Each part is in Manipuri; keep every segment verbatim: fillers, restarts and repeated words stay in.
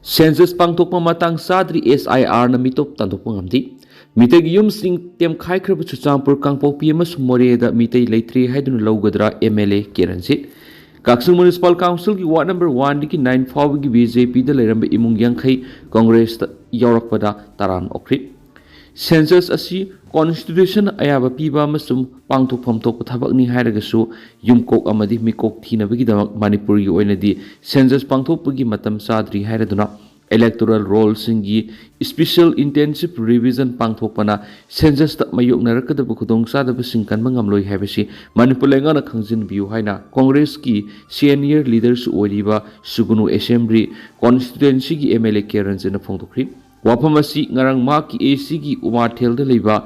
Census ꯄꯥꯡꯊꯣꯛꯄ ꯃꯇꯥꯡ ꯆꯥꯗ꯭ꯔꯤ, ꯑꯦꯁ ꯑꯥꯏ ꯑꯥꯔꯅ ꯃꯤꯇꯣꯞ ꯇꯥꯟꯊꯣꯛꯄ ꯉꯝꯗꯦ꯫ ꯃꯤꯇꯩꯒꯤ ꯌꯨꯝꯁꯤꯡ ꯇꯦꯝꯈꯥꯏꯈ꯭ꯔꯕ ꯆꯨꯔꯆꯥꯟꯄꯨꯔ, ꯀꯥꯡꯄꯣꯛꯄꯤ ꯑꯃꯁꯨꯡ ꯃꯣꯔꯦꯗ ꯃꯤꯇꯩ ꯂꯩꯇ꯭ꯔꯦ ꯍꯥꯏꯗꯨꯅ ꯂꯧꯒꯗ꯭ꯔꯥ, M L A K Ranjit. ꯀꯛꯆꯤꯡ ꯃ꯭ꯌꯨꯅꯤꯁꯤꯄꯥꯜ ꯀꯥꯎꯟꯁꯤꯜꯒꯤ ꯋꯥꯔꯗ ꯅꯝꯕꯔ ꯋꯥꯟꯗꯒꯤ ꯅꯥꯏꯟ ꯐꯥꯎꯕꯒꯤ ꯕꯤ ꯖꯦ ꯄꯤꯗ ꯂꯩꯔꯝꯕ ꯏꯃꯨꯡ ꯌꯥꯡꯈꯩ ꯀꯣꯡꯒ꯭ꯔꯦꯁꯇ ꯌꯥꯎꯔꯛꯄꯗ ꯇꯔꯥꯅ ꯑꯣꯛꯈ꯭ꯔꯦ꯫ Census ꯑꯁꯤ constitution ꯑꯌꯥꯕ ꯄꯤꯕ ꯑꯃꯁꯨꯡ ꯄꯥꯡꯊꯣꯛꯐꯝ ꯊꯣꯛꯄ ꯊꯕꯛꯅꯤ ꯍꯥꯏꯔꯒꯁꯨ, ꯌꯨꯝꯀꯣꯛ ꯑꯃꯗꯤ ꯃꯤꯀꯣꯛ ꯊꯤꯅꯕꯒꯤꯗꯃꯛ ꯃꯅꯤꯄꯨꯔꯒꯤ ꯑꯣꯏꯅꯗꯤ census ꯄꯥꯡꯊꯣꯛꯄꯒꯤ ꯃꯇꯝ ꯆꯥꯗ꯭ꯔꯤ ꯍꯥꯏꯔꯗꯨꯅ, electoral rollꯁꯤꯡꯒꯤ special intensive revision ꯄꯥꯡꯊꯣꯛꯄꯅ censusꯇ ꯃꯥꯌꯣꯛꯅꯔꯛꯀꯗꯕ ꯈꯨꯗꯣꯡꯆꯥꯗꯕꯁꯤꯡ ꯀꯟꯕ ꯉꯝꯂꯣꯏ ꯍꯥꯏꯕꯁꯤ ꯃꯅꯤꯄꯨꯔ ꯂꯩꯉꯥꯛꯅ ꯈꯪꯖꯤꯟꯕꯤꯌꯨ ꯍꯥꯏꯅ ꯀꯣꯡꯒ꯭ꯔꯦꯁꯀꯤ senior leaderꯁꯨ ꯑꯣꯏꯔꯤꯕ ꯁꯨꯒꯅꯨ Assembly constituencyꯒꯤ M L A K Ranjan ꯐꯣꯡꯗꯣꯛꯈ꯭ꯔꯤ꯫ ꯋꯥꯐꯝ ꯑꯁꯤ ꯉꯔꯥꯡ ꯃꯍꯥꯛꯀꯤ ꯑꯦ ꯁꯤꯒꯤ ꯎꯃꯥꯊꯦꯜꯗ ꯂꯩꯕ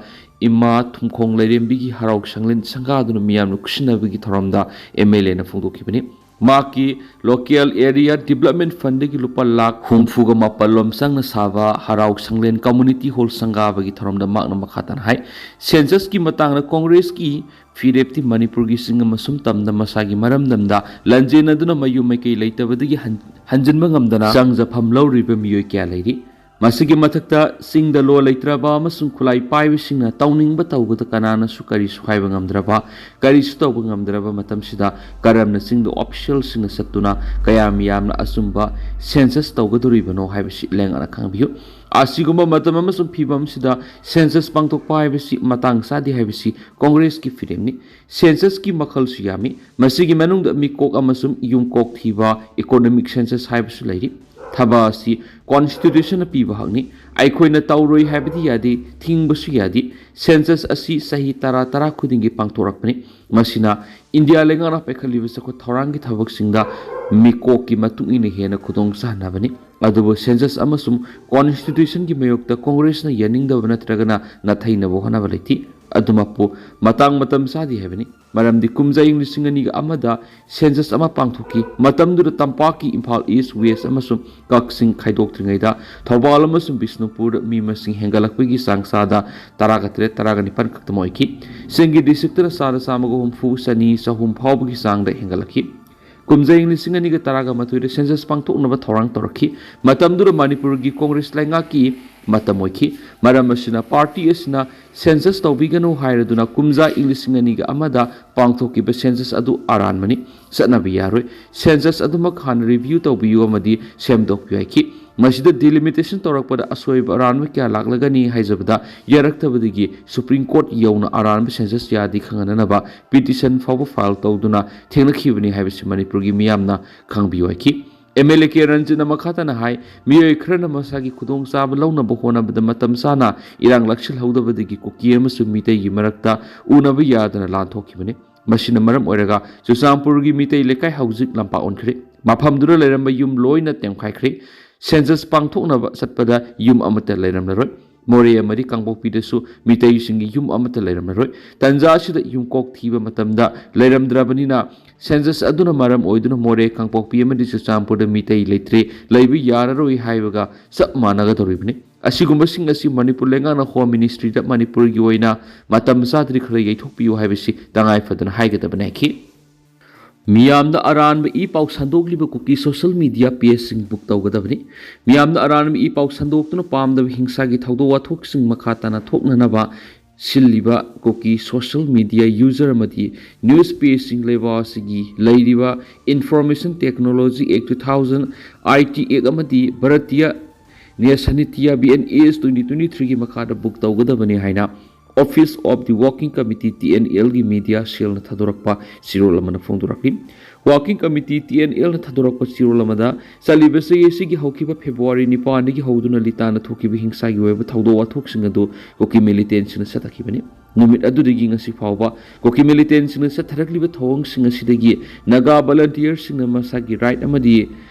ꯏꯃꯥ ꯊꯨꯝꯈꯣꯡ ꯂꯥꯏꯔꯦꯝꯕꯤꯒꯤ ꯍꯔꯥꯎ ꯁꯪꯂꯦꯟ ꯁꯪꯒꯥꯗꯨꯅ ꯃꯤꯌꯥꯝꯅ ꯈꯨꯠꯁꯤꯟꯅꯕꯒꯤ ꯊꯧꯔꯝꯗ ꯑꯦꯝ ꯑꯦꯜ ꯑꯦꯅ ꯐꯣꯡꯗꯣꯛꯈꯤꯕꯅꯤ꯫ ꯃꯍꯥꯛꯀꯤ local area development fundꯗꯒꯤ ꯂꯨꯄꯥ ꯂꯥꯈ ꯍꯨꯝꯐꯨꯒ ꯃꯥꯄꯜ ꯂꯣꯝ ꯆꯪꯅ ꯁꯥꯕ ꯍꯔꯥꯎ ꯁꯪꯂꯦꯟ community hall ꯁꯪꯒꯥꯕꯒꯤ ꯊꯧꯔꯝꯗ ꯃꯍꯥꯛꯅ ꯃꯈꯥ ꯇꯥꯅ ꯍꯥꯏ, censusꯀꯤ ꯃꯇꯥꯡꯗ ꯀꯣꯡꯒ꯭ꯔꯦꯁꯀꯤ ꯐꯤꯔꯦꯞꯇꯤ ꯃꯅꯤꯄꯨꯔꯒꯤ ꯆꯤꯡ ꯑꯃꯁꯨꯝ ꯇꯝꯗ ꯃꯁꯥꯒꯤ ꯃꯔꯝꯗꯝꯗ ꯂꯥꯟꯖꯦꯟꯅꯗꯨꯅ ꯃꯌꯨꯝ ꯃꯩꯀꯩ ꯂꯩꯇꯕꯗꯒꯤ ꯍꯟ-, ꯍꯟꯖꯤꯟꯕ ꯉꯝꯗꯅ ꯆꯪꯖꯐꯝ ꯂꯧꯔꯤꯕ ꯃꯤꯑꯣꯏ ꯀꯌꯥ ꯂꯩꯔꯤ꯫ ꯃꯁꯤꯒꯤ ꯃꯊꯛꯇ ꯆꯤꯡꯗ ꯂꯣ ꯂꯩꯇ꯭ꯔꯕ ꯑꯃꯁꯨꯡ ꯈꯨꯠꯂꯥꯏ ꯄꯥꯏꯕꯁꯤꯡꯅ ꯇꯧꯅꯤꯡꯕ ꯇꯧꯕꯗ ꯀꯅꯥꯅꯁꯨ ꯀꯔꯤꯁꯨ ꯍꯥꯏꯕ ꯉꯝꯗ꯭ꯔꯕ, ꯀꯔꯤꯁꯨ ꯇꯧꯕ ꯉꯝꯗ꯭ꯔꯕ ꯃꯇꯝꯁꯤꯗ ꯀꯔꯝꯅ ꯆꯤꯡꯗ officialꯁꯤꯡꯅ ꯆꯠꯇꯨꯅ ꯀꯌꯥꯝ ꯌꯥꯝꯅ ꯑꯆꯨꯝꯕ census ꯇꯧꯒꯗꯧꯔꯤꯕꯅꯣ ꯍꯥꯏꯕꯁꯤ ꯂꯩꯉꯥꯛꯅ ꯈꯪꯕꯤꯌꯨ꯫ ꯑꯁꯤꯒꯨꯝꯕ ꯃꯇꯝ ꯑꯃꯁꯨꯡ ꯐꯤꯕꯝꯁꯤꯗ census ꯄꯥꯡꯊꯣꯛꯄ ꯍꯥꯏꯕꯁꯤ ꯃꯇꯥꯡ ꯆꯥꯗꯦ ꯍꯥꯏꯕꯁꯤ ꯀꯣꯡꯒ꯭ꯔꯦꯁꯀꯤ ꯐꯤꯔꯦꯞꯅꯤ꯫ Censusꯀꯤ ꯃꯈꯜꯁꯨ ꯌꯥꯝꯃꯤ꯫ ꯃꯁꯤꯒꯤ ꯃꯅꯨꯡꯗ ꯃꯤꯀꯣꯛ ꯑꯃꯁꯨꯡ ꯌꯨꯝꯀꯣꯛ ꯊꯤꯕ economic census ꯍꯥꯏꯕꯁꯨ ꯂꯩꯔꯤ꯫ ꯊꯕꯛ ꯑꯁꯤ constitutionꯅ ꯄꯤꯕ ꯍꯛꯅꯤ꯫ ꯑꯩꯈꯣꯏꯅ ꯇꯧꯔꯣꯏ ꯍꯥꯏꯕꯗꯤ ꯌꯥꯗꯦ, ꯊꯤꯡꯕꯁꯨ ꯌꯥꯗꯦ꯫ Census ꯑꯁꯤ ꯆꯍꯤ ꯇꯔꯥ ꯇꯔꯥ ꯈꯨꯗꯤꯡꯒꯤ ꯄꯥꯡꯊꯣꯔꯛꯄꯅꯤ꯫ ꯃꯁꯤꯅ ꯏꯟꯗꯤꯌꯥ ꯂꯩꯉꯥꯛꯅ ꯄꯥꯏꯈꯠꯂꯤꯕ ꯆꯥꯎꯈꯠ ꯊꯧꯔꯥꯡꯒꯤ ꯊꯕꯛꯁꯤꯡꯗ ꯃꯤꯀꯣꯛꯀꯤ ꯃꯇꯨꯡ ꯏꯟꯅ ꯍꯦꯟꯅ ꯈꯨꯗꯣꯡ ꯆꯥꯍꯟꯅꯕꯅꯤ꯫ ꯑꯗꯨꯕꯨ census ꯑꯃꯁꯨꯡ constitutionꯒꯤ ꯃꯥꯌꯣꯛꯇ ꯀꯣꯡꯒ꯭ꯔꯦꯁꯅ ꯌꯥꯅꯤꯡꯗꯕ ꯅꯠꯇ꯭ꯔꯒꯅ ꯅꯥꯊꯩꯅꯕ ꯍꯣꯠꯅꯕ ꯂꯩꯇꯦ꯫ ꯑꯗꯨꯃꯛꯄꯨ ꯃꯇꯥꯡ ꯃꯇꯝ ꯆꯥꯗꯦ ꯍꯥꯏꯕꯅꯤ꯫ ꯃꯔꯝꯗꯤ ꯀꯨꯝꯖꯥ ꯏꯪ ꯂꯤꯁꯤꯡ ꯑꯅꯤꯒ ꯑꯃꯗ census ꯑꯃ ꯄꯥꯡꯊꯣꯛꯈꯤ꯫ ꯃꯇꯝꯗꯨꯗ ꯇꯝꯄꯥꯛꯀꯤ ꯏꯝꯐꯥꯜ East, West ꯑꯃꯁꯨꯡ ꯀꯛꯆꯤꯡ ꯈꯥꯏꯗꯣꯛꯇ꯭ꯔꯤꯉꯩꯗ ꯊꯧꯕꯥꯜ ꯑꯃꯁꯨꯡ ꯕꯤꯁꯅꯨꯄꯨꯔꯗ ꯃꯤ ꯃꯁꯤꯡ ꯍꯦꯟꯒꯠꯂꯛꯄꯒꯤ ꯆꯥꯡ ꯆꯥꯗ ꯇꯔꯥꯒ ꯇꯔꯦꯠ, ꯇꯔꯥꯒ ꯅꯤꯄꯥꯟ ꯈꯛꯇꯃꯛ ꯑꯣꯏꯈꯤ꯫ ꯆꯤꯡꯒꯤ districtꯇꯅ ꯆꯥꯗ ꯆꯥꯝꯃꯒ ꯍꯨꯝꯐꯨ, ꯆꯅꯤ, ꯆꯍꯨꯝ ꯐꯥꯎꯕꯒꯤ ꯆꯥꯡꯗ ꯍꯦꯟꯒꯠꯂꯛꯈꯤ꯫ ꯀꯨꯝꯖꯥ ꯏꯪ ꯂꯤꯁꯤꯡ ꯑꯅꯤꯒ ꯇꯔꯥꯒ ꯃꯥꯊꯣꯏꯗ census ꯄꯥꯡꯊꯣꯛꯅꯕ ꯊꯧꯔꯥꯡ ꯇꯧꯔꯛꯈꯤ꯫ ꯃꯇꯝꯗꯨꯗ ꯃꯅꯤꯄꯨꯔꯒꯤ ꯀꯣꯡꯒ꯭ꯔꯦꯁ ꯂꯩꯉꯥꯛꯀꯤ ꯃꯇꯝ ꯑꯣꯏꯈꯤ꯫ ꯃꯔꯝ ꯑꯁꯤꯅ party ꯑꯁꯤꯅ census ꯇꯧꯕꯤꯒꯅꯨ ꯍꯥꯏꯔꯗꯨꯅ ꯀꯨꯝꯖꯥ ꯏꯪ ꯂꯤꯁꯤꯡ ꯑꯅꯤꯒ ꯑꯃꯗ ꯄꯥꯡꯊꯣꯛꯈꯤꯕ census ꯑꯗꯨ ꯑꯔꯥꯟꯕꯅꯤ, ꯆꯠꯅꯕ ꯌꯥꯔꯣꯏ, census ꯑꯗꯨꯃꯛ ꯍꯥꯟꯅ review ꯇꯧꯕꯤꯌꯨ ꯑꯃꯗꯤ ꯁꯦꯝꯗꯣꯛꯄꯤꯌꯨ ꯍꯥꯏꯈꯤ꯫ ꯃꯁꯤꯗ delimitation ꯇꯧꯔꯛꯄꯗ ꯑꯁꯣꯏꯕ ꯑꯔꯥꯟꯕ ꯀꯌꯥ ꯂꯥꯛꯂꯒꯅꯤ ꯍꯥꯏꯖꯕꯗ ꯌꯥꯔꯛꯇꯕꯗꯒꯤ Supreme Court ꯌꯧꯅ ꯑꯔꯥꯟꯕ census ꯌꯥꯗꯤ ꯈꯪꯍꯟꯅꯅꯕ petition ꯐꯥꯎꯕ file ꯇꯧꯗꯨꯅ ꯊꯦꯡꯅꯈꯤꯕꯅꯤ ꯍꯥꯏꯕꯁꯤ ꯃꯅꯤꯄꯨꯔꯒꯤ ꯃꯤꯌꯥꯝꯅ ꯈꯪꯕꯤꯌꯨ ꯍꯥꯏꯈꯤ꯫ MLA ꯀꯦ ꯔꯟꯖꯤꯠꯅ ꯃꯈꯥ ꯇꯥꯅ ꯍꯥꯏ, ꯃꯤꯑꯣꯏ ꯈꯔꯅ ꯃꯁꯥꯒꯤ ꯈꯨꯗꯣꯡꯆꯥꯕ ꯂꯧꯅꯕ ꯍꯣꯠꯅꯕꯗ ꯃꯇꯝ ꯆꯥꯅ ꯏꯔꯥꯡ ꯂꯥꯛꯁꯤꯜꯍꯧꯗꯕꯗꯒꯤ ꯀꯨꯀꯤ ꯑꯃꯁꯨꯡ ꯃꯤꯇꯩꯒꯤ ꯃꯔꯛꯇ ꯎꯅꯕ ꯌꯥꯗꯅ ꯂꯥꯟꯊꯣꯛꯈꯤꯕꯅꯤ꯫ ꯃꯁꯤꯅ ꯃꯔꯝ ꯑꯣꯏꯔꯒ ꯆꯨꯔꯆꯥꯟꯄꯨꯔꯒꯤ ꯃꯤꯇꯩ ꯂꯩꯀꯥꯏ ꯍꯧꯖꯤꯛ ꯂꯝꯄꯥꯛ ꯑꯣꯟꯈ꯭ꯔꯦ꯫ ꯃꯐꯝꯗꯨꯗ ꯂꯩꯔꯝꯕ ꯌꯨꯝ ꯂꯣꯏꯅ ꯇꯦꯝꯈꯥꯏꯈ꯭ꯔꯦ꯫ Census ꯄꯥꯡꯊꯣꯛꯅꯕ ꯆꯠꯄꯗ ꯌꯨꯝ ꯑꯃꯠꯇ ꯂꯩꯔꯝꯂꯔꯣꯏ꯫ ꯃꯣꯔꯦ ꯑꯃꯗꯤ ꯀꯥꯡꯄꯣꯛꯄꯤꯗꯁꯨ ꯃꯤꯇꯩꯁꯤꯡꯒꯤ ꯌꯨꯝ ꯑꯃꯠꯇ ꯂꯩꯔꯝꯂꯔꯣꯏ꯫ ꯇꯟꯖꯥ ꯑꯁꯤꯗ ꯌꯨꯝꯀꯣꯛ ꯊꯤꯕ ꯃꯇꯝꯗ ꯂꯩꯔꯝꯗ꯭ꯔꯕꯅꯤꯅ, census ꯑꯗꯨꯅ ꯃꯔꯝ ꯑꯣꯏꯗꯨꯅ ꯃꯣꯔꯦ, ꯀꯥꯡꯄꯣꯛꯄꯤ ꯑꯃꯗꯤ ꯆꯨꯔꯆꯥꯟꯄꯨꯔꯗ ꯃꯤꯇꯩ ꯂꯩꯇ꯭ꯔꯦ, ꯂꯩꯕ ꯌꯥꯔꯔꯣꯏ ꯍꯥꯏꯕꯒ ꯆꯞ ꯃꯥꯟꯅꯒꯗꯧꯔꯤꯕꯅꯤ꯫ ꯑꯁꯤꯒꯨꯝꯕꯁꯤꯡ ꯑꯁꯤ ꯃꯅꯤꯄꯨꯔ ꯂꯩꯉꯥꯛꯅ Home Ministry ꯗ ꯃꯅꯤꯄꯨꯔꯒꯤ ꯑꯣꯏꯅ ꯃꯇꯝ ꯆꯥꯗ꯭ꯔꯤ ꯈꯔ ꯌꯩꯊꯣꯛꯄꯤꯌꯨ ꯍꯥꯏꯕꯁꯤ ꯇꯉꯥꯏ ꯐꯗꯅ ꯍꯥꯏꯒꯗꯕꯅꯤ ꯍꯥꯏꯈꯤ꯫ ꯃꯤꯌꯥꯝꯗ ꯑꯔꯥꯟꯕ ꯏ ꯄꯥꯎ ꯁꯟꯗꯣꯛꯂꯤꯕ ꯀꯨꯀꯤ social media page ꯁꯤꯡ book ꯇꯧꯒꯗꯕꯅꯤ꯫ ꯃꯤꯌꯥꯝꯅ ꯑꯔꯥꯟꯕ ꯏ ꯄꯥꯎ ꯁꯟꯗꯣꯛꯇꯨꯅ ꯄꯥꯝꯗꯕ ꯍꯤꯡꯁꯥꯒꯤ ꯊꯧꯗꯣꯛ ꯋꯥꯊꯣꯛꯁꯤꯡ ꯃꯈꯥ ꯇꯥꯅ ꯊꯣꯛꯅꯅꯕ ꯁꯤꯜꯂꯤꯕ ꯀꯨꯀꯤ social media user ꯑꯃꯗꯤ news page ꯁꯤꯡ ꯂꯩꯕꯥꯛ ꯑꯁꯤꯒꯤ ꯂꯩꯔꯤꯕ Information Technology Act two thousand, I T Act ꯑꯃꯗꯤ Bharatiya Nyayasahitya, B N A S twenty twenty three ꯒꯤ ꯃꯈꯥꯗ book ꯇꯧꯒꯗꯕꯅꯤ ꯍꯥꯏꯅ Office of the Working Committee, T N L ꯒꯤ media cell ꯅ ꯊꯥꯗꯣꯔꯛꯄ ꯆꯦꯔꯣꯜ ꯑꯃꯅ ꯐꯣꯡꯗꯣꯔꯛꯂꯤ꯫ Working Committee, T N L ꯅ ꯊꯥꯗꯣꯔꯛꯄ ꯆꯦꯔꯣꯜ ꯑꯃꯗ, ꯆꯠꯂꯤꯕ ꯆꯍꯤ ꯑꯁꯤꯒꯤ ꯍꯧꯈꯤꯕ February ꯅꯤꯄꯥꯟꯗꯒꯤ ꯍꯧꯗꯨꯅ ꯂꯤꯇꯥꯟꯗ ꯊꯣꯛꯈꯤꯕ ꯍꯤꯡꯁꯥꯒꯤ ꯑꯣꯏꯕ ꯊꯧꯗꯣꯛ ꯋꯥꯊꯣꯛꯁꯤꯡ ꯑꯗꯨ ꯀꯨꯀꯤ militant ꯁꯤꯡꯅ ꯆꯠꯊꯈꯤꯕꯅꯤ꯫ ꯅꯨꯃꯤꯠ ꯑꯗꯨꯗꯒꯤ ꯉꯁꯤ ꯐꯥꯎꯕ ꯀꯨꯀꯤ militant ꯁꯤꯡꯅ ꯆꯠꯊꯔꯛꯂꯤꯕ ꯊꯧꯑꯣꯡꯁꯤꯡ ꯑꯁꯤꯗꯒꯤ ꯅꯥꯒꯥ volunteer ꯁꯤꯡꯅ ꯃꯁꯥꯒꯤ right ꯑꯃꯗꯤ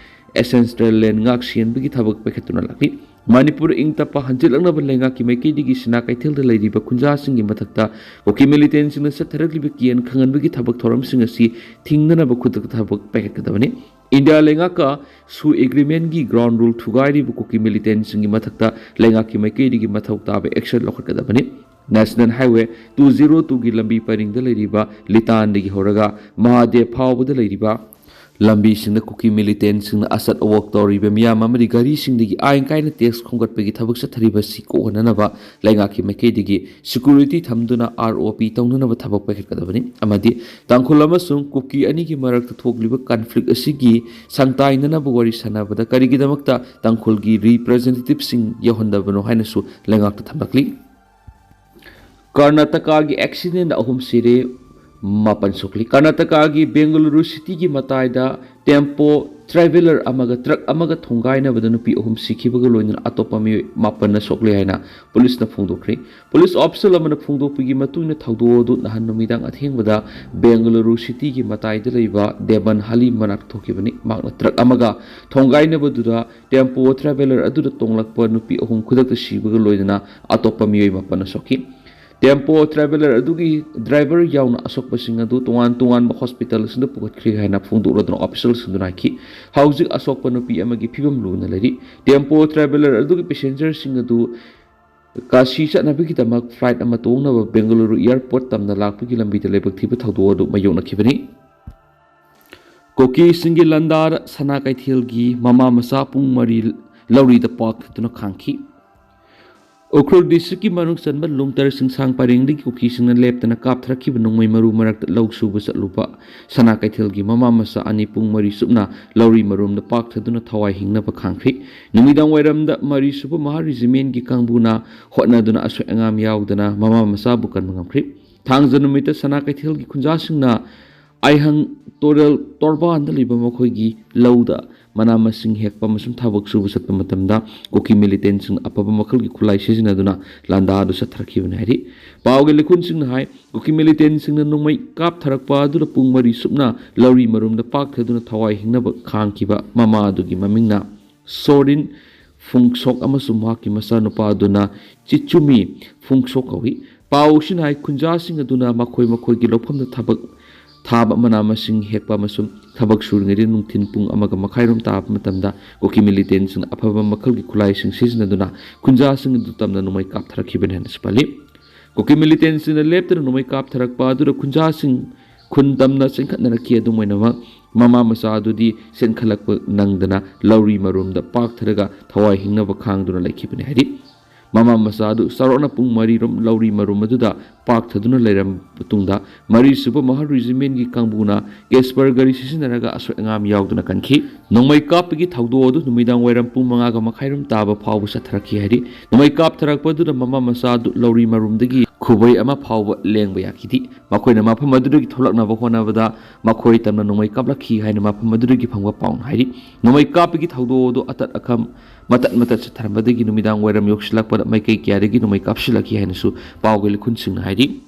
ancestral land ꯉꯥꯛ ꯁꯦꯟꯕꯒꯤ ꯊꯕꯛ ꯄꯥꯏꯈꯠꯇꯨꯅ ꯂꯥꯛꯂꯤ꯫ ꯃꯅꯤꯄꯨꯔ ꯏꯪ ꯇꯞꯄ ꯍꯟꯖꯤꯜꯂꯛꯅꯕ ꯂꯩꯉꯥꯛꯀꯤ ꯃꯥꯏꯀꯩꯗꯒꯤ ꯁꯤꯅꯥ ꯀꯩꯊꯦꯜꯗ ꯂꯩꯔꯤꯕ ꯈꯨꯟꯖꯥꯁꯤꯡꯒꯤ ꯃꯊꯛꯇ ꯀꯨꯀꯤ militant ꯁꯤꯡꯅ ꯆꯠꯊꯔꯛꯂꯤꯕ ꯀꯤꯌꯥꯟ ꯈꯪꯍꯟꯕꯒꯤ ꯊꯕꯛ ꯊꯧꯔꯝꯁꯤꯡ ꯑꯁꯤ ꯊꯤꯡꯅꯅꯕ ꯈꯨꯗꯛꯇ ꯊꯕꯛ ꯄꯥꯏꯈꯠꯀꯗꯕꯅꯤ꯫ ꯏꯟꯗꯤꯌꯥ ꯂꯩꯉꯥꯛꯀ ꯁꯨ agreement ꯀꯤ ground rule ꯊꯨꯒꯥꯏꯔꯤꯕ ꯀꯨꯀꯤ militant ꯁꯤꯡꯒꯤ ꯃꯊꯛꯇ ꯂꯩꯉꯥꯛꯀꯤ ꯃꯥꯏꯀꯩꯗꯒꯤ ꯃꯊꯧ ꯇꯥꯕ action ꯂꯧꯈꯠꯀꯗꯕꯅꯤ꯫ National Highway two zero two ꯒꯤ ꯂꯝꯕꯤ ꯄꯔꯤꯡꯗ ꯂꯩꯔꯤꯕ ꯂꯤꯇꯥꯟꯗꯒꯤ ꯍꯧꯔꯒ ꯃꯍꯥꯗꯦꯕ ꯐꯥꯎꯕꯗ ꯂꯩꯔꯤꯕ ꯂꯝꯕꯤꯁꯤꯡꯗ ꯀꯨꯀꯤ ꯃꯤꯂꯤꯇꯦꯟꯁꯤꯡꯅ ꯑꯁꯠ ꯑꯋꯣꯛ ꯇꯧꯔꯤꯕ ꯃꯤꯌꯥꯝ ꯑꯃꯗꯤ ꯒꯥꯔꯤꯁꯤꯡꯗꯒꯤ ꯑꯥꯏꯟ ꯀꯥꯏꯅ ꯇꯦꯛꯁ ꯈꯣꯝꯒꯠꯄꯒꯤ ꯊꯕꯛ ꯆꯠꯊꯔꯤꯕ ꯑꯁꯤ ꯀꯣꯛꯍꯟꯅꯅꯕ ꯂꯩꯉꯥꯛꯀꯤ ꯃꯥꯏꯀꯩꯗꯒꯤ ꯁꯦꯀ꯭ꯌꯨꯔꯤꯇꯤ ꯊꯝꯗꯨꯅ ꯑꯥꯔ ꯑꯣ ꯄꯤ ꯇꯧꯅꯅꯕ ꯊꯕꯛ ꯄꯥꯏꯈꯠꯀꯗꯕꯅꯤ ꯑꯃꯗꯤ ꯇꯥꯡꯈꯨꯜ ꯑꯃꯁꯨꯡ ꯀꯨꯀꯤ ꯑꯅꯤꯒꯤ ꯃꯔꯛꯇ ꯊꯣꯛꯂꯤꯕ ꯀꯟꯐ꯭ꯂꯤꯛ ꯑꯁꯤꯒꯤ ꯁꯪꯇꯥꯏꯅꯅꯕ ꯋꯥꯔꯤ ꯁꯥꯟꯅꯕꯗ ꯀꯔꯤꯒꯤꯗꯃꯛꯇ ꯇꯥꯡꯈꯨꯜꯒꯤ ꯔꯤꯄ꯭ꯔꯖꯦꯟꯇꯦꯇꯤꯚꯁꯤꯡ ꯌꯧꯍꯟꯗꯕꯅꯣ ꯍꯥꯏꯅꯁꯨ ꯂꯩꯉꯥꯛꯇ ꯊꯝꯂꯛꯂꯤ꯫ ꯀꯔꯅꯥꯇꯀꯥꯒꯤ ꯑꯦꯛꯁꯤꯗꯦꯟꯗ ꯑꯍꯨꯝ ꯁꯤꯔꯦ, ꯃꯥꯄꯟ ꯁꯣꯛꯂꯤ꯫ ꯀꯔꯅꯥꯇꯀꯥꯒꯤ ꯕꯦꯡꯒꯂꯨꯔꯨ ꯁꯤꯇꯤꯒꯤ ꯃꯇꯥꯏꯗ ꯇꯦꯝꯄꯣ ꯇ꯭ꯔꯦꯚꯦꯂꯔ ꯑꯃꯒ ꯇ꯭ꯔꯛ ꯑꯃꯒ ꯊꯣꯡꯒꯥꯏꯅꯕꯗ ꯅꯨꯄꯤ ꯑꯍꯨꯝ ꯁꯤꯈꯤꯕꯒ ꯂꯣꯏꯅꯅ ꯑꯇꯣꯞꯄ ꯃꯤꯑꯣꯏ ꯃꯥꯄꯟꯅ ꯁꯣꯛꯂꯦ ꯍꯥꯏꯅ ꯄꯨꯂꯤꯁꯅ ꯐꯣꯡꯗꯣꯛꯈ꯭ꯔꯦ꯫ ꯄꯨꯂꯤꯁ ꯑꯣꯐꯤꯁꯤꯌꯦꯜ ꯑꯃꯅ ꯐꯣꯡꯗꯣꯛꯄꯒꯤ ꯃꯇꯨꯡ ꯏꯟꯅ ꯊꯧꯗꯣꯛ ꯑꯗꯨ ꯅꯍꯥꯟ ꯅꯨꯃꯤꯗꯥꯡ ꯑꯊꯦꯡꯕꯗ ꯕꯦꯡꯒꯂꯨꯔꯨ ꯁꯤꯇꯤꯒꯤ ꯃꯇꯥꯏꯗ ꯂꯩꯕ ꯗꯦꯕꯟ ꯍꯂꯤ ꯃꯅꯥꯛꯇ ꯊꯣꯛꯈꯤꯕꯅꯤ꯫ ꯃꯍꯥꯛꯅ ꯇ꯭ꯔꯛ ꯑꯃꯒ ꯊꯣꯡꯒꯥꯏꯅꯕꯗꯨꯗ ꯇꯦꯝꯄꯣ ꯇ꯭ꯔꯦꯚꯦꯂꯔ ꯑꯗꯨꯗ ꯇꯣꯡꯂꯛꯄ ꯅꯨꯄꯤ ꯑꯍꯨꯝ ꯈꯨꯗꯛꯇ ꯁꯤꯕꯒ ꯂꯣꯏꯅꯅ ꯑꯇꯣꯞꯄ ꯃꯤꯑꯣꯏ ꯃꯥꯄꯟꯅ ꯁꯣꯛꯈꯤ꯫ ꯇꯦꯝꯄꯣ ꯇ꯭ꯔꯦꯚꯦꯂꯔ ꯑꯗꯨꯒꯤ ꯗ꯭ꯔꯥꯏꯚꯔ ꯌꯥꯎꯅ ꯑꯁꯣꯛꯄꯁꯤꯡ ꯑꯗꯨ ꯇꯣꯉꯥꯟ ꯇꯣꯉꯥꯟꯕ ꯍꯣꯁꯄꯤꯇꯥꯜꯁꯤꯡꯗ ꯄꯨꯈꯠꯈ꯭ꯔꯦ ꯍꯥꯏꯅ ꯐꯣꯡꯗꯣꯛꯂꯗꯨꯅ ꯑꯣꯐꯤꯁꯤꯌꯦꯜꯁꯤꯡꯗꯨꯅ ꯍꯥꯏꯈꯤ꯫ ꯍꯧꯖꯤꯛ ꯑꯁꯣꯛꯄ ꯅꯨꯄꯤ ꯑꯃꯒꯤ ꯐꯤꯕꯝ ꯂꯨꯅ ꯂꯩꯔꯤ꯫ ꯇꯦꯝꯄꯣ ꯇ꯭ꯔꯦꯚꯦꯂꯔ ꯑꯗꯨꯒꯤ ꯄꯦꯁꯦꯟꯖꯔꯁꯤꯡ ꯑꯗꯨ ꯀꯥꯁꯤ ꯆꯠꯅꯕꯒꯤꯗꯃꯛ ꯐ꯭ꯂꯥꯏꯠ ꯑꯃ ꯇꯣꯡꯅꯕ ꯕꯦꯡꯒꯂꯨꯔꯨ ꯑꯦꯌꯥꯔꯄꯣꯔꯠ ꯇꯝꯅ ꯂꯥꯛꯄꯒꯤ ꯂꯝꯕꯤꯗ ꯂꯥꯏꯕꯛ ꯊꯤꯕ ꯊꯧꯗꯣꯛ ꯑꯗꯨ ꯃꯥꯌꯣꯛꯅꯈꯤꯕꯅꯤ꯫ ꯀꯨꯀꯤꯁꯤꯡꯒꯤ ꯂꯥꯟꯗꯥꯗ ꯁꯅꯥ ꯀꯩꯊꯦꯜꯒꯤ ꯃꯃꯥ ꯃꯆꯥ ꯄꯨꯡ ꯃꯔꯤ ꯂꯧꯔꯤꯗ ꯄꯥꯛꯊꯗꯨꯅ ꯈꯥꯡꯈꯤ꯫ ꯎꯈ꯭ꯔꯨꯜ ꯗꯤꯁꯇ꯭ꯔꯤꯛꯀꯤ ꯃꯅꯨꯡ ꯆꯟꯕ ꯂꯨꯝꯇꯔ ꯆꯤꯡꯁꯥꯡ ꯄꯔꯦꯡꯗꯒꯤ ꯀꯨꯀꯤꯁꯤꯡꯅ ꯂꯦꯞꯇꯅ ꯀꯥꯞꯊꯔꯛꯈꯤꯕ ꯅꯣꯡꯃꯩ ꯃꯔꯨ ꯃꯔꯛꯇ ꯂꯧ ꯁꯨꯕ ꯆꯠꯂꯨꯕ ꯁꯅꯥ ꯀꯩꯊꯦꯜꯒꯤ ꯃꯃꯥ ꯃꯆꯥ ꯑꯅꯤ ꯄꯨꯡ ꯃꯔꯤ ꯆꯨꯞꯅ ꯂꯧꯔꯤ ꯃꯔꯨꯝꯗ ꯄꯥꯛꯊꯗꯨꯅ ꯊꯋꯥꯏ ꯍꯤꯡꯅꯕ ꯈꯥꯡꯈ꯭ꯔꯤ꯫ ꯅꯨꯃꯤꯗꯥꯡ ꯋꯥꯏꯔꯝꯗ ꯃꯔꯤ ꯁꯨꯕ ꯃꯍꯥ ꯔꯤꯖꯤꯃꯦꯟꯒꯤ ꯀꯥꯡꯕꯨꯅ ꯍꯣꯠꯅꯗꯨꯅ ꯑꯁꯣꯏ ꯑꯉꯥꯝ ꯌꯥꯎꯗꯅ ꯃꯃꯥ ꯃꯆꯥꯕꯨ ꯀꯟꯕ ꯉꯝꯈ꯭ꯔꯤ꯫ ꯊꯥꯡꯖ ꯅꯨꯃꯤꯠꯇ ꯁꯅꯥ ꯀꯩꯊꯦꯜꯒꯤ ꯈꯨꯟꯖꯥꯁꯤꯡꯅ ꯑꯥꯏꯍꯪ ꯇꯣꯔꯦꯜ ꯇꯣꯔꯕꯥꯟꯗ ꯂꯩꯕ ꯃꯈꯣꯏꯒꯤ ꯂꯧꯗ ꯃꯅꯥ ꯃꯁꯤꯡ ꯍꯦꯛꯄ ꯑꯃꯁꯨꯡ ꯊꯕꯛ ꯁꯨꯕ ꯆꯠꯄ ꯃꯇꯝꯗ ꯀꯨꯀꯤ ꯃꯤꯂꯤꯇꯦꯟꯁꯤꯡꯅ ꯑꯐꯕ ꯃꯈꯜꯒꯤ ꯈꯨꯠꯂꯥꯏ ꯁꯤꯖꯤꯟꯅꯗꯨꯅ ꯂꯥꯟꯗꯥ ꯑꯗꯨ ꯆꯠꯊꯔꯛꯈꯤꯕꯅꯤ ꯍꯥꯏꯔꯤ꯫ ꯄꯥꯎꯒꯤ ꯂꯤꯈꯨꯟꯁꯤꯡꯅ ꯍꯥꯏ, ꯀꯨꯀꯤ ꯃꯤꯂꯤꯇꯦꯟꯁꯤꯡꯅ ꯅꯣꯡꯃꯩ ꯀꯥꯞꯊꯔꯛꯄ ꯑꯗꯨꯗ ꯄꯨꯡ ꯃꯔꯤ ꯆꯨꯞꯅ ꯂꯧꯔꯤ ꯃꯔꯨꯝꯗ ꯄꯥꯛꯊꯗꯨꯅ ꯊꯋꯥꯏ ꯍꯤꯡꯅꯕ ꯈꯥꯡꯈꯤꯕ ꯃꯃꯥ ꯑꯗꯨꯒꯤ ꯃꯃꯤꯡꯅ ꯁꯣꯔꯤꯟ ꯐꯨꯡꯁꯣꯛ ꯑꯃꯁꯨꯡ ꯃꯍꯥꯛꯀꯤ ꯃꯆꯥꯅꯨꯄꯥ ꯑꯗꯨꯅ ꯆꯤꯆꯨꯃꯤ ꯐꯨꯡꯁꯣꯛ ꯀꯧꯏ꯫ ꯄꯥꯎꯁꯤꯅ ꯍꯥꯏ, ꯈꯨꯟꯖꯥꯁꯤꯡ ꯑꯗꯨꯅ ꯃꯈꯣꯏ ꯃꯈꯣꯏꯒꯤ ꯂꯧꯐꯝꯗ ꯊꯕꯛ ꯊꯥꯕ ꯃꯅꯥ ꯃꯁꯤꯡ ꯍꯦꯛꯄ ꯑꯃꯁꯨꯡ ꯊꯕꯛ ꯁꯨꯔꯤꯉꯩꯗ ꯅꯨꯡꯊꯤꯜ ꯄꯨꯡ ꯑꯃꯒ ꯃꯈꯥꯏꯔꯣꯝ ꯇꯥꯕ ꯃꯇꯝꯗ ꯀꯨꯀꯤ ꯃꯤꯂꯤꯇꯦꯟꯁꯤꯡꯅ ꯑꯐꯕ ꯃꯈꯜꯒꯤ ꯈꯨꯠꯂꯥꯏꯁꯤꯡ ꯁꯤꯖꯤꯟꯅꯗꯨꯅ ꯈꯨꯟꯖꯥꯁꯤꯡ ꯑꯗꯨ ꯇꯝꯅ ꯅꯣꯡꯃꯩ ꯀꯥꯞꯊꯔꯛꯈꯤꯕꯅꯤ ꯍꯥꯏꯅꯁꯨ ꯄꯜꯂꯤ꯫ ꯀꯨꯀꯤ ꯃꯤꯂꯤꯇꯦꯟꯁꯤꯡꯅ ꯂꯦꯞꯇꯅ ꯅꯣꯡꯃꯩ ꯀꯥꯞꯊꯔꯛꯄ ꯑꯗꯨꯗ ꯈꯨꯟꯖꯥꯁꯤꯡ ꯈꯨꯟ ꯇꯝꯅ ꯆꯦꯟꯈꯠꯅꯔꯛꯈꯤ꯫ ꯑꯗꯨꯝ ꯑꯣꯏꯅꯃꯛ, ꯃꯃꯥ ꯃꯆꯥ ꯑꯗꯨꯗꯤ ꯆꯦꯟꯈꯠꯂꯛꯄ ꯅꯪꯗꯅ ꯂꯧꯔꯤ ꯃꯔꯨꯝꯗ ꯄꯥꯛꯊꯔꯒ ꯊꯋꯥꯏ ꯍꯤꯡꯅꯕ ꯈꯥꯡꯗꯨꯅ ꯂꯩꯈꯤꯕꯅꯤ ꯍꯥꯏꯔꯤ꯫ ꯃꯃꯥ ꯃꯆꯥ ꯑꯗꯨ ꯆꯥꯎꯔꯥꯛꯅ ꯄꯨꯡ ꯃꯔꯤꯔꯣꯝ ꯂꯧꯔꯤ ꯃꯔꯨꯝ ꯑꯗꯨꯗ ꯄꯥꯛꯊꯗꯨꯅ ꯂꯩꯔꯝꯕ ꯃꯇꯨꯡꯗ, ꯃꯔꯤꯁꯨꯕ ꯃꯍꯜ ꯔꯤꯖꯤꯃꯦꯟꯒꯤ ꯀꯥꯡꯕꯨꯅ ꯀꯦꯁꯄꯔ ꯒꯥꯔꯤ ꯁꯤꯖꯤꯟꯅꯔꯒ ꯑꯁꯣꯏ ꯑꯉꯥꯝ ꯌꯥꯎꯗꯅ ꯀꯟꯈꯤ꯫ ꯅꯣꯡꯃꯩ ꯀꯥꯞꯄꯒꯤ ꯊꯧꯗꯣꯛ ꯑꯗꯨ ꯅꯨꯃꯤꯗꯥꯡ ꯋꯥꯏꯔꯝ ꯄꯨꯡ ꯃꯉꯥꯒ ꯃꯈꯥꯏꯔꯣꯝ ꯇꯥꯕ ꯐꯥꯎꯕ ꯆꯠꯊꯔꯛꯈꯤ ꯍꯥꯏꯔꯤ꯫ ꯅꯣꯡꯃꯩ ꯀꯥꯞꯊꯔꯛꯄ ꯑꯗꯨꯗ ꯃꯃꯥ ꯃꯆꯥ ꯑꯗꯨ ꯂꯧꯔꯤ ꯃꯔꯨꯝꯗꯒꯤ ꯈꯨꯕꯩ ꯑꯃ ꯐꯥꯎꯕ ꯂꯦꯡꯕ ꯌꯥꯈꯤꯗꯦ꯫ ꯃꯈꯣꯏꯅ ꯃꯐꯝ ꯑꯗꯨꯗꯒꯤ ꯊꯣꯛꯂꯛꯅꯕ ꯍꯣꯠꯅꯕꯗ ꯃꯈꯣꯏ ꯇꯝꯅ ꯅꯣꯡꯃꯩ ꯀꯥꯞꯂꯛꯈꯤ ꯍꯥꯏꯅ ꯃꯐꯝ ꯑꯗꯨꯗꯒꯤ ꯐꯪꯕ ꯄꯥꯎꯅ ꯍꯥꯏꯔꯤ꯫ ꯅꯣꯡꯃꯩ ꯀꯥꯞꯄꯒꯤ ꯊꯧꯗꯣꯛ ꯑꯗꯨ ꯑꯇꯠ ꯑꯈꯝ ꯃꯇꯠ ꯃꯇꯠ ꯆꯠꯊꯔꯝꯕꯗꯒꯤ ꯅꯨꯃꯤꯗꯥꯡ ꯋꯥꯏꯔꯝ ꯌꯧꯁꯤꯜꯂꯛꯄꯗ ꯃꯥꯏꯀꯩ ꯀꯌꯥꯗꯒꯤ ꯅꯣꯡꯃꯩ ꯀꯥꯞꯁꯤꯜꯂꯛꯈꯤ ꯍꯥꯏꯅꯁꯨ ꯄꯥꯎꯒꯤ ꯂꯤꯈꯨꯟꯁꯤꯡꯅ ꯍꯥꯏꯔꯤ꯫